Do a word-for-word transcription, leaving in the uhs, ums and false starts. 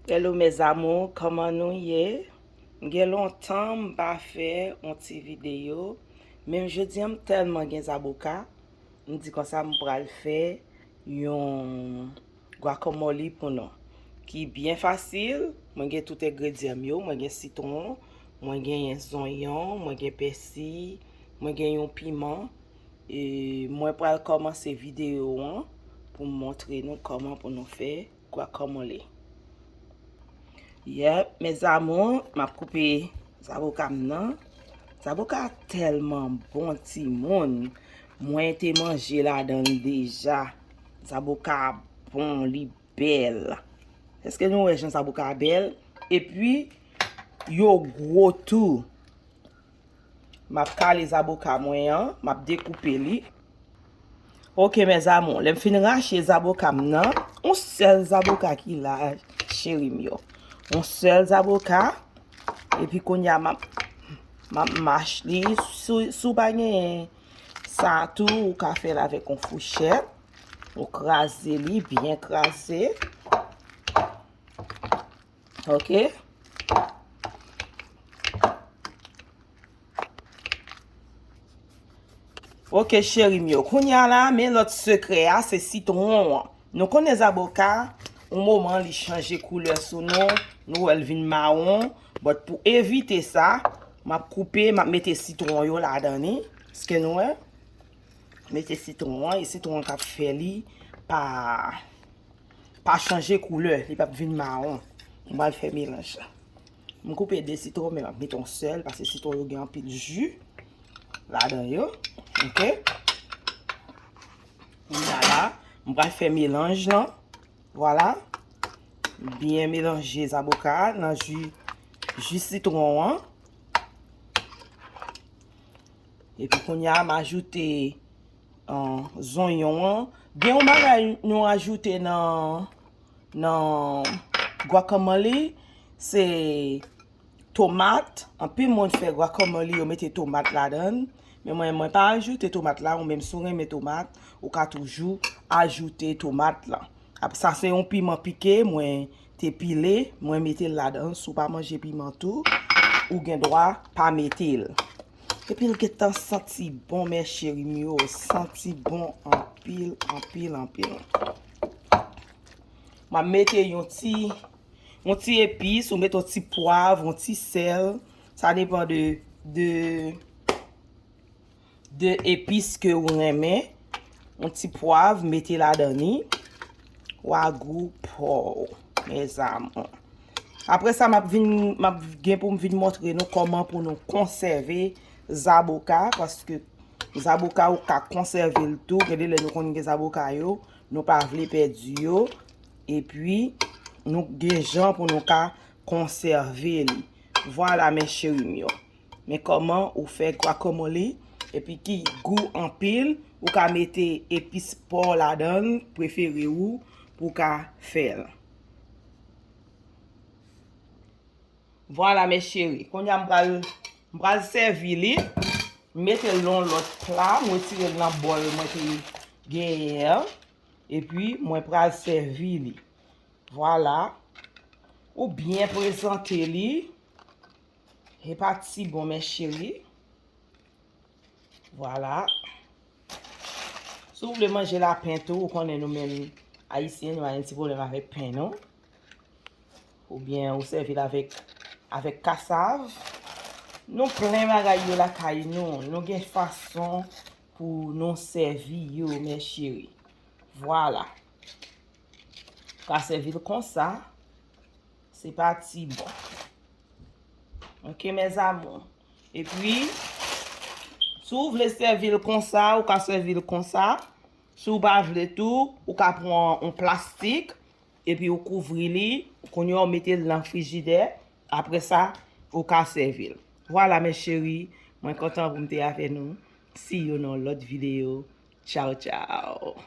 Hello mes amours, kòman nou ye? M gen lontan m pa fè yon ti videyo, men jodi a m tèlman gen zaboka, m di konsa m pral fè yon guacamole pou nou, ki byen fasil. Mwen gen tout engredyan m yo, mwen gen sitwon, mwen gen zonyon, mwen gen pèsi, mwen gen yon piman. E mwen pral kòmanse videyo an pou m montre nou kòman pou nou fè guacamole. Yep, mes amours, m ap koupe zaboka m nan. Zaboka tèlman bon, timoun. Mwen te manje ladan l deja. Zaboka bon, li bèl. Èske nou wè jan zaboka bèl? Epi, yo gwo tou. M ap kale zaboka mwen an, m ap dekoupe li. Ok, mes amours, lè m fin rache zaboka m nan, yon sèl zaboka ki la, cheri m yo. Yon sèl zaboka, epi kounye a m ap, m ap mach li. Si, si w pa genyen sa tou, ou ka fè l avèk yon fouchèt. Ou kraze li, byen kraze. Ok. Ok, cheri m yo. Kounye a la, men lòt sekrè a, se sitwon an. Nou konnen zaboka, yon moman li chanje koulè sou nou, nou wè l vin mawon. But pou evite sa, m ap koupe, m ap mete sitwon yo ladan li. Èske nou wè? Mete sitwon an, e sitwon an k ap fè li pa, pa chanje koulè, li p ap vin mawon. M pral fè melanj la. M koupe de sitwon, men m ap mete yon sèl, paske sitwon yo gen anpil ji ladan yo. Ok? Kounye a la, m pral fè melanj lan. Vwala. Byen melanje zaboka nan ji, ji sitwon an. Epi kounye a, m ajoute, ah, zonyon an. Gen yon bagay nou ajoute nan, nan guacamole, se tomat. Anpil moun fè guacamole, yo mete tomat ladan l. Men mwen, mwen pa ajoute tomat la, ou menm si w renmen tomat, ou ka toujou ajoute tomat lan. Ap-, sa se yon piman pike, mwen te pile, mwen mete l ladan. Si w pa manje piman tou, ou gen dwa pa mete l. Epi l gentan santi bon, mes chéris m yo, santi bon anpil, anpil, anpil. M ap mete yon ti, yon ti epis, ou mete yon ti pwav, yon ti sèl. Sa depann de, de, de epis ke ou renmen. Yon ti pwav, mete ladan li. Wagou pa w, mes amours. Apre sa, m ap vin, m ap gen pou m vin montre nou kòman pou nou konsève zaboka, paske zaboka ou ka konsève l tou. Gen de lè nou konn gen zaboka yo, nou pa vle pèdi yo. Epi, nou gen jan pou nou ka konsève li. Vwala, mes chéris m yo. Men kòman ou fè guacamole, epi ki gou anpil, ou ka mete epis pa w ladan l, prefere ou, pou w ka fè l. Vwala, mes chéris. Kounye a, m pral, m pral sèvi li. M mete l nan yon lòt pla. M retire l nan bòl mwen te genyen an. Epi, mwen pral sèvi li. Vwala. Ou byen prezante li. E pa ti bon, mes chéris. Vwala. Si w vle manje lapen tou, ou konnen nou menm Ayisyen, nou pa gen ti pwoblèm avèk pen, non? Oubyen ou sèvi l avèk, avèk kasav. Nou plen bagay yo lakay nou. Nou gen fason pou nou sèvi yo, mes chéris. Vwala. Ou ka sèvi l konsa. Se pa ti bon. Ok, mes amours. Epi, si w vle sèvi l konsa, ou ka sèvi l konsa. Si w pa vle tou, ou ka pran yon plastik, epi ou kouvri li. Kounye a, ou mete l nan frijidè. Apre sa, ou ka sèvi l. Vwala, mes chéris. Mwen kontan pou m te avè nou. See you nan lòt videyo. Tchaw, tchaw.